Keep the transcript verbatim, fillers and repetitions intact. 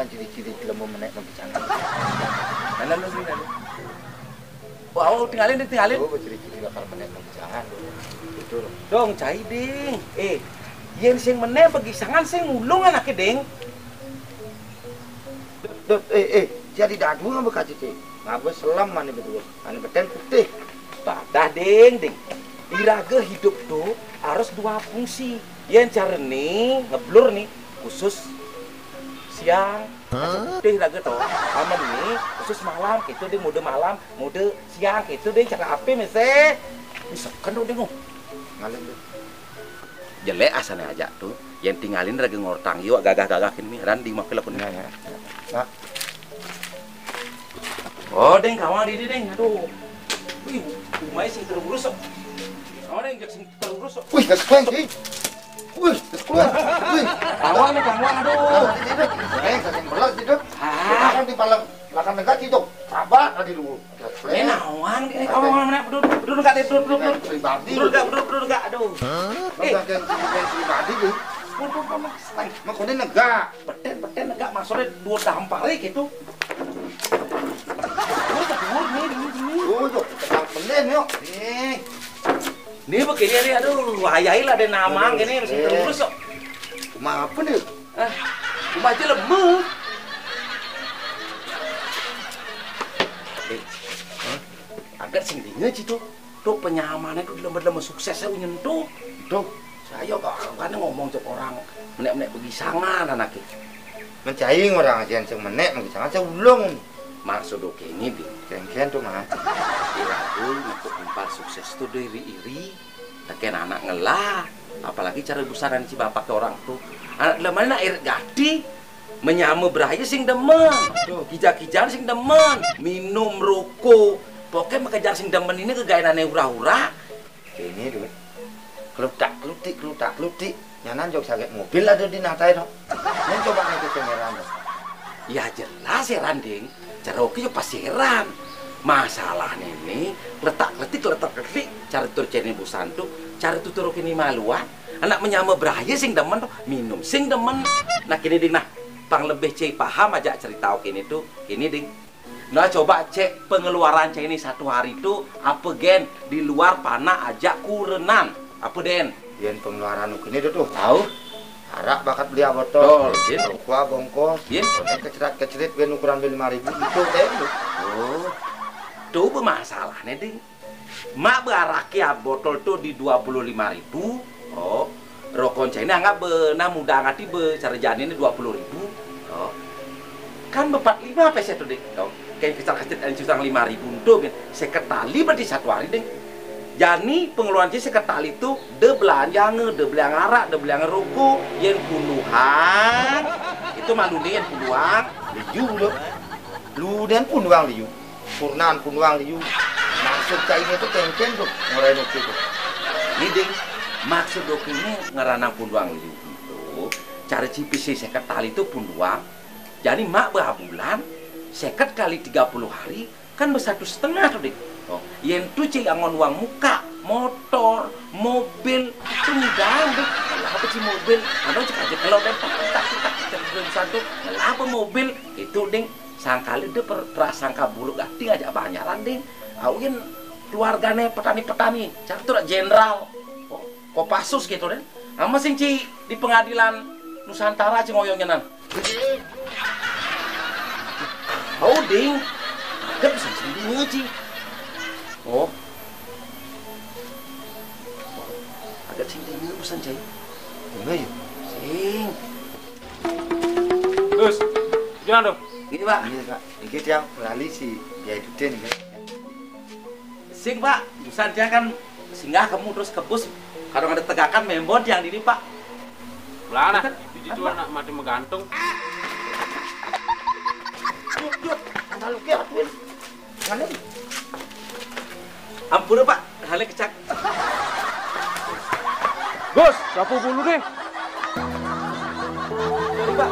Ciri-ciri lemu menek mengkicangan. Mana lu sih, mana? Wah, oh, tinggalin deh, tinggalin. Oh, ciri-ciri bakal menek mengkicangan. Betul. Dong, cai, Ding. Eh, yén sing menek mengkicangan sing ngulung anaké, Ding. Dot, eh, eh, jadi dadu ngapa kaci, Cik? Ngapa selam mana betul? Mana beten putih. Badah, Ding, Ding. Iraga hidup tuh harus dua fungsi. Yén cara nih, ngeblur nih, khusus siang. Hah? Putih raga to. Amen nih, khusus malam, gitu deh, mode malam, mode siang, gitu deh, cara apa, mese? Misalkan dong, Ding, oh. Ngalih, Ding. Jelek asané aja tuh. Yén tinggalin raga ngortang, yuk, gagah-gagah ini, ran di mapil aku nih. Ya, ya, ya. Nah. Oh, Ding, kawang di, di, Ding. Aduh. Wih, umai sing terurus, sok. Oh, Ding, jak sing terurus, sok. Wih, gas keluar, Ding. Wih, gas keluar. Wih. Kawang nih, kawang, aduh. Nah, ini, ini. Eh, saking berat, Ding. Ah. Kita kan di palang, belakang negara, Ding. Sabar tadi dulu. Ini nawan, ini kamu mau mana? Bedur, bedur enggak, bedur, bedur, bedur. Pribadi. Bedur enggak, bedur, bedur enggak, aduh. Hah? Eh. Enggak, yang, yang pribadi nih. Pun, pun, pun, pun. Mau kau ini negak. Beten, beten enggak, maksudnya dua dampar gitu. Bedur, bedur, nih, nih, nih. Oh, yuk, kita beli, yuk. Nih. Nih begini nih, aduh, wayai lah ada nama gini, mesti terus kok. Cuma apa nih? Ah, cuma aja lemah. Eh, hah? Agak sing dingin sih tuh. Tuh penyamané tuh dilema-lema sukses ya, unyen tuh. Tuh, saya kok kan ngomong cek orang menek-menek begisangan anaknya. Mencai orang aja sing menek begisangan, saya ulung. Maksud oké ini, Ding. Kengken tuh, Mas. Iraga nepuk empal sukses tuh iri-iri. Tekén anak ngelah. Apalagi cara busaran si bapak ke orang tuh. Anak lemana irit gati. Menyama beraya sing demen. Tuh. Kija-kijaan sing demen. Minum, rokok. Pokoknya makejang sing demen ini kegaenané ura-ura. Ini, Dut. Kelutak, kelutik, kelutak, kelutik. Nyanan jok saget mobil ada di natai, no. Ini coba nih kita ngeran, no. Ya jelas heran, Ding. Cara oké ya pasti heran. Masalah ini letak letik, letak letik. Cara tur cene busan tuh, cara tutur oké ini maluan. Anak menyama beraya sing demen, no. Minum sing demen. Nah, kini, Ding, nah. Pang lebih cai paham aja cerita oké ini tuh. Ini, Ding. Nah, coba cek pengeluaran cai ini satu hari itu apa gén di luar panak aja kurenan. Apa, Dén? Yén pengeluaran oké ini tuh. Tahu? Arak bakat beli abotol. Tol, Dén. Rokok bongkos. Yén. Konek kecerat-kecerit gén ukuran beli lima ribu gitu, Dén. Oh. Tuh bermasalahnya, Ding. Mak bearaké botol tuh di dua puluh lima ribu. Oh, rokon cai ini anggap benah muda angati be cara jani ini dua puluh ribu. Oh. Kan bepat lima pese tuh, Ding. Oh. Kayak kecil-kecil yang cutang lima ribu tuh, Ding. Seket tali berarti satu hari, Ding. Jani pengeluaran cai seket tali tuh, de belanja nge, de belanja arak, de belanja rokok, yén punduhan. Itu malu nih yén punduhan. Liu, lu. Lu dan punduhan liu. Purnaan punduang liu. Maksud cai ini tuh kengken tuh, ngorain oké tuh. Ini, Ding, maksud oké ini ngeranang punduang liu itu, cara cipis si seket tali itu punduang. Jadi mak beha bulan, seket kali tiga puluh hari, kan besatu setengah tuh, Ding. Oh, yén tuh cai angon uang muka, motor, mobil, itu ngidang, Ding. Ngelah apa cai mobil? Anu cek aja kalau deh, tak, tak, tak, tak, tak, tak, tak, tak, tak, mobil, itu, Ding. Sangkali deh per-, prasangka buruk gati ngajak banyaran, Ding. Awin keluargané petani-petani, catur jenderal. Oh, Kopassus gitu, Ding. Ama sing ci di pengadilan Nusantara ci ngoyongnya nan. Oh, Ding. Agak bisa sendiri ci. Oh. Agak sing Ding pesan, Cai. Enggak ya? Sing. Gus, jalan tuh. Gini, Pak. Iya, Pak. Iki tiang lali si biaya dutin, nggih. Sing, Pak. Busan dia kan singgah kamu terus ke bus. Kalau ada tegakan membon yang dini, Pak. Belana, dijual nak mati menggantung. Yuk, yuk. Tanggal lu kiat, Win. Mana? Ampun, Pak. Hale kecak. Gus, sapu bulu deh. Sorry, Pak.